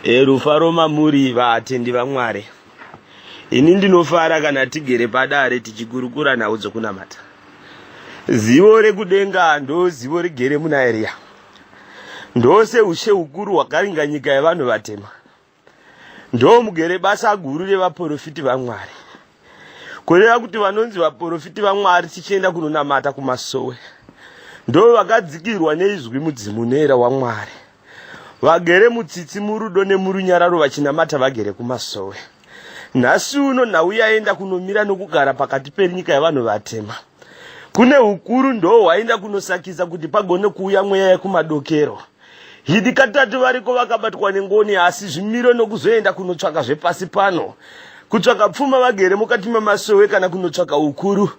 E, rufaro mamuri vatendi vaMwari. Ini ndinofara kana tigere padare tichikurukura nhau dzokunamata. Zivo rekudenga ndo zivo rigere muna Eriya. Ndose ushe hukuru hwakaringa nyika yevanhu vatema. Ndo mugere basa guru revaporofiti vaMwari. Kureva kuti vanonzi vaporofiti vaMwari tichienda kunonamata kumasowe. Ndo vakadzikirwa neizwi mudzimu nera waMwari. Vagere mutsitsi murudo nemurunyararo vachinamata vagere kumasowe. Nhasi uno nhau yaenda kunomira nokugara pakati penyika yevanhu vatema. Kune hukuru ndo hwaenda kunosakisa kuti pagone kuuya mweya yekumadokero. Hidi katatu variko vakabatwa nengoni asi zvimiro nokuzoenda kunotsvaka zvepasi pano. Kutsvaka pfuma vagere mukati memasowe kana kunotsvaka ukuru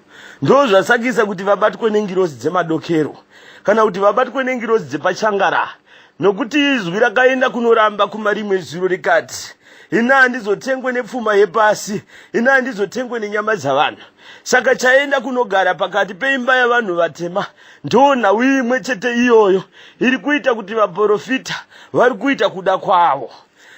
ndo zvasakisa kuti vabatwe nengirozi dzemadokero kana kuti vabatwe nengirozi dzepachangara nokuti izwi rakaenda kunoramba kumarimwe zuro rikati ini handizotengwe nepfuma yepasi ini handizotengwe nenyama dzavanhu saka chaenda kunogara pakati peimba yavanhu vatema ndo nhau imwe chete iyoyo iri kuita kuti vaprofita vari kuita kuda kwavo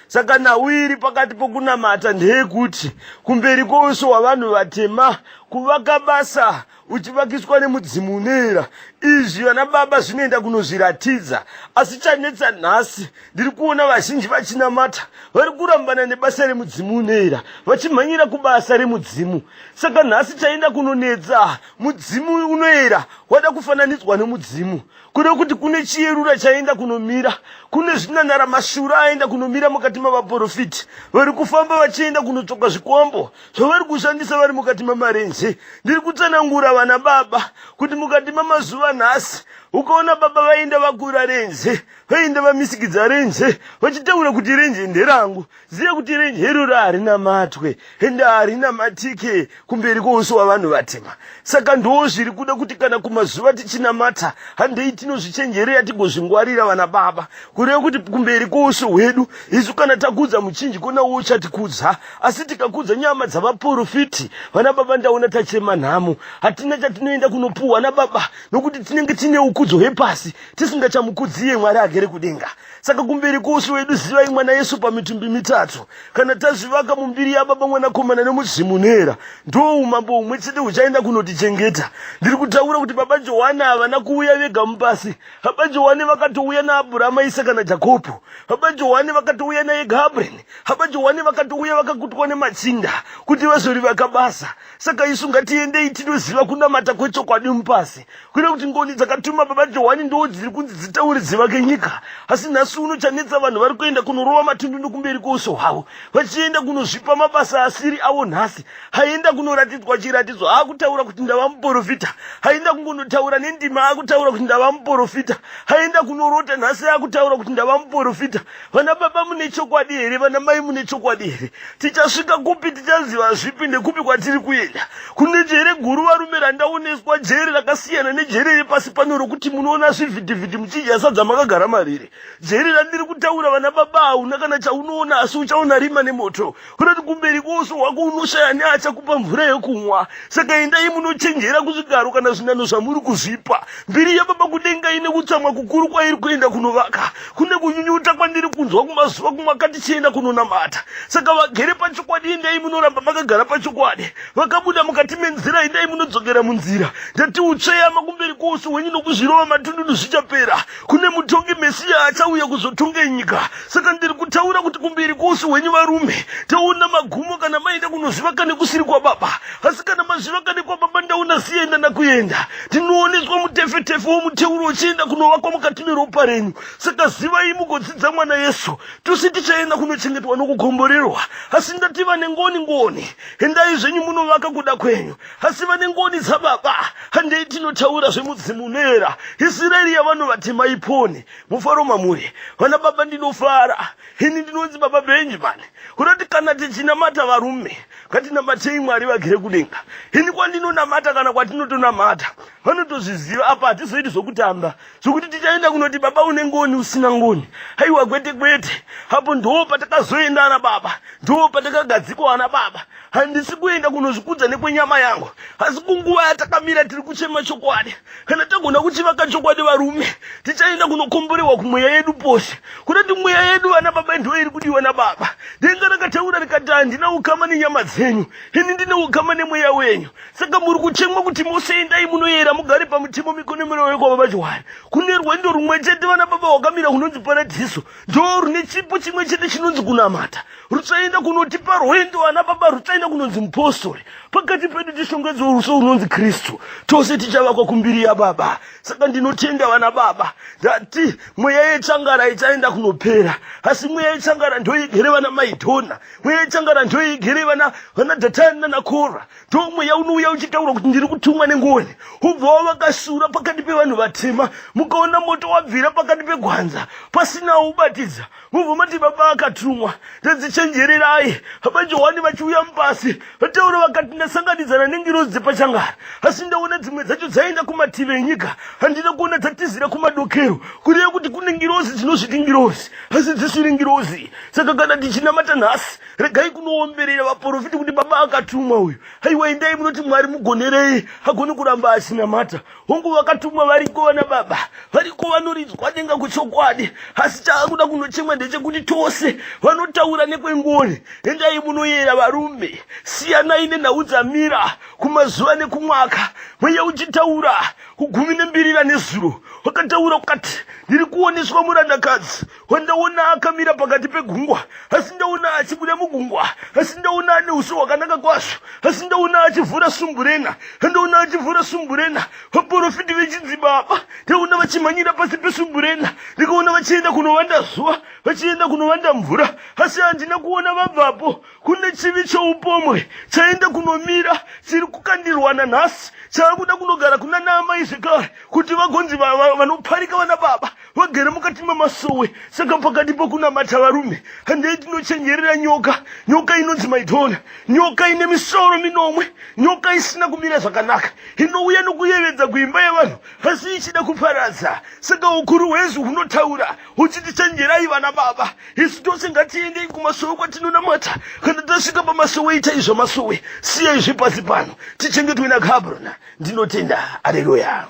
saka nhau iri pakati pokunamata ndeyekuti kumberi kwouso hwavanhu vatema kuvaka basa uchivakiswa nemudzimu unoera izvi vana baba zvinoenda kunozviratidza asi chanetsa nhasi ndiri kuona vazhinji vachinamata vari kurambana nebasa remudzimu unoera vachimhanyira kubasa remudzimu saka nhasi chaenda kunonetsa mudzimu unoera wada kufananidzwa nemudzimu Kureva kuti kune chiyerura chaenda kunomira, kune zvinanara mashura aenda kunomira mukati mavaporofiti vari kufamba vachienda kunotsvaka zvikwambo zvavari kushandisa vari mukati mamarenje. Ndiri kutsanangura vana baba kuti mukati mamazuva nhasi ukaona baba vaenda vakura renje, vaenda vamisikidza renje vachitaura kuti renje nderangu, Ziya kuti renje iroro harina matwe ende harina matike kumberi kwouso wavanhu vatema. Saka ndoo zviri kuda kuti kana kumazuva tichinamata handei tinozvichenjereya tigozvingwarira vana baba. Kureva kuti kumberi kwouso hwedu isu kana takudza muchinjiko nawo uchatikudza. Asi tikakudza nyama dzavaporofiti vana baba ndaona tachema nhamo. Hatina chatinoenda kunopuhwa nababa nokuti tinenge tine ukudzo hwepasi tisingachamukudzi iye Mwari agere kudenga. Saka kumberi kwouso wedu zivai mwana Yesu pamitumbi mitatu. Kana tazvivaka mumbiri yaBaba, Mwanakomana neMudzimu Unoera, ndo umambo humwe chete huchaenda kunotichengeta. Ndiri kutaura kuti Baba Johane havana kuuya vega mupasi. Baba Johane vakatouya naAbhurama, Isaka naJakobho. Baba Johane vakatouya naye Gabriel. Baba Johane vakatouya vakakutwa nemachinda kuti vazorivaka basa. Saka isu ngatiendei tinoziva kunamata kwechokwadi mupasi. Kwete kuti ngoni dzakatuma baba Johani ndoo dziri kunzi dzitaure dzivake nyika. Asi nhasi uno chanetsa vanhu vari kuenda kunorova matundu nokumberi kweuso hwavo vachienda kunozvipa mabasa asiri avo nhasi. Haenda kunoratidzwa chiratidzo akutaura kuti ndava muporofita. Haenda kungonotaura nendima akutaura kuti ndava muporofita. Haenda kunorota nhasi akutaura kuti ndava muporofita. Vana baba mune chokwadi here? Vana mai mune chokwadi here? Tichasvika kupi? Tichaziva zvipi nekupi kwatiri kuenda? Kune jere guru varume randaoneswa, jere rakasiyana nejere repasi pano rokuti munoona zvivhitivhiti muchidya sadza makagara mariri. Jere randiri kutaura vana baba hauna kana chaunoona asi uchaona rima nemoto. Kunoti kumberi kwouso hwako unoshaya neachakupa mvura yekumwa. Saka endai munochenjera kuzvigaro kana zvinano zvamuri kuzvipa. Mbiri yababa kudenga ine kutsamwa kukuru kwairi kuenda kunovaka. Kune kunyunyuta kwandiri kunzwa kumazuva kumwaka tichienda kunonamata. Saka vagere pachokwadi endai munoramba makagara pachokwadi. Vakabuda mukati menzira endai munodzokera munzira. Ndati utsveyama kumberi kwouso hwenyu nokuzvirova matundundu zvichapera. Kune mutongi Mesiya achauya kuzotonga nyika. Saka ndiri kutaura kuti kumberi kwouso hwenyu varume taona magumo kana maenda kunozvivaka nekusiri kwababa. Asi kana mazvivaka nekwababa ndaona sienda nakuenda. Ndinooneswa mutefetefe womuteuro uchienda kunovakwa mukati meropa renyu. Saka zivai mugodzidza mwana Yesu. Tose tichaenda kunochengetwa nokukomborerwa. Asi ndati vane ngoni ngoni. Endai zvenyu munovaka kuda kwenyu. Asi vane ngoni dzababa. Handei tinotaura zvemudzimu unoera. Israeri yavanhu vatema ipone. Mufaro mamuri. Vana baba ndinofara. Ini ndinonzi baba Benjamin. Kunoti kana tichinamata varume, ngatinamatei Mwari vagere kudenga. Ini kwandinonamata kana kwatinotonamata, vanotozviziva apa hatizoiti zvokutamba. Zvokuti tichaenda kunoti baba une ngoni usina ngoni. Haiwa kwete kwete. Apo ndoo patakazoenda ana baba. Ndoo patakagadzikwa ana baba. Handisi kuenda kunozvikudza nekwenyama yangu. Asi kunguva yatakamira tiri kuchema chokwadi. Kana tagona kuchiva tichivaka chokwadi varume tichaenda kunokomborewa kumweya yedu pose kunati mweya yedu vana baba ndiyo iri kudiwa nababa denga rakataura rikati handina ukama nenyama dzenyu ini ndine ukama nemweya wenyu saka muri kuchemwa kuti mose endai munoyera mugare pamutemo mikono mirao yekwababa johani kune rwendo rumwe chete vana baba wakamira kunonzi paradhiso ndo rune chipo chimwe chete chinonzi kunamata ruchaenda kunotipa rwendo vana baba ruchaenda kunonzi mupostori pakati pedu tishongedzwe ruso runonzi kristu tose tichavakwa kumbiri yababa saka ndinotenda vana baba ndati mweya yechangara ichaenda kunopera asi mweya yechangara ndoigere vana maidhona mweya yechangara ndoigere vana vana dhatani nanakora ndo mweya unouya uchitaura kuti ndiri kutumwa nengoni ubva wavakasura pakati pevanhu vatema mukaona moto wabvira pakati pegwanza pasina ubatidza mubva mati baba akatumwa ndadzichenjererai baba johani vachiuya mupasi vataura vakati ndasanganidzana nengirozi dzepachangara asi ndaona dzimwe dzacho dzaenda kumativi enyika handina kuona dzatizira kumadokero kureva kuti kune ngirozi dzinozviti ngirozi asi dzisiri ngirozi saka kana tichinamata nhasi regai kunoomberera vaprofiti kuti baba akatumwa uyu haiwa endai munoti mwari mugonerei agone kuramba achinamata hongu vakatumwa variko vana baba variko vanoridzwa denga kuchokwadi asi chaakuda kunochemwa ndechekuti tose vanotaura nekwengoni endai munoyera varume siyanai nenhau dzamira kumazuva nekumwaka mweya uchitaura kugumi nembirira nezuro wakataura ukati ndiri kuoneswa murandakadzi wandaona akamira pakati pegungwa asi ndaona achibuda mugungwa asi ndaona ane uso hwakanaka kwazvo asi ndaona achivhura sumburena andaona achivhura sumburena vaporofiti vechidzibaba ndaona vachimhanyira pasi pesumburena ndikaona vachienda kunovanda zuva vachienda kunovanda mvura asi handina kuona vabvapo kune chivi choupomwe chaenda kunomira chiri kukandirwa nanhasi chaakuda kunogara kuna naamai zvekare kuti vagonzi vanoparika vana baba vagere mukati memasowe saka pakati pokunamata varume handei tinochenjerera nyoka nyoka inonzi maidhona nyoka ine misoro minomwe nyoka isina kumira zvakanaka inouya nokuyevedza kuimba yevanhu asi ichida kuparadza saka ukuru hwezwi hunotaura huchiti chenjerai vana baba isu tose ngatiendei kumasowe kwatinonamata kana tasvika pamasowe itai zvamasowe siyai zvepasi pano tichengetwe nakabrona ndinotenda aleluya.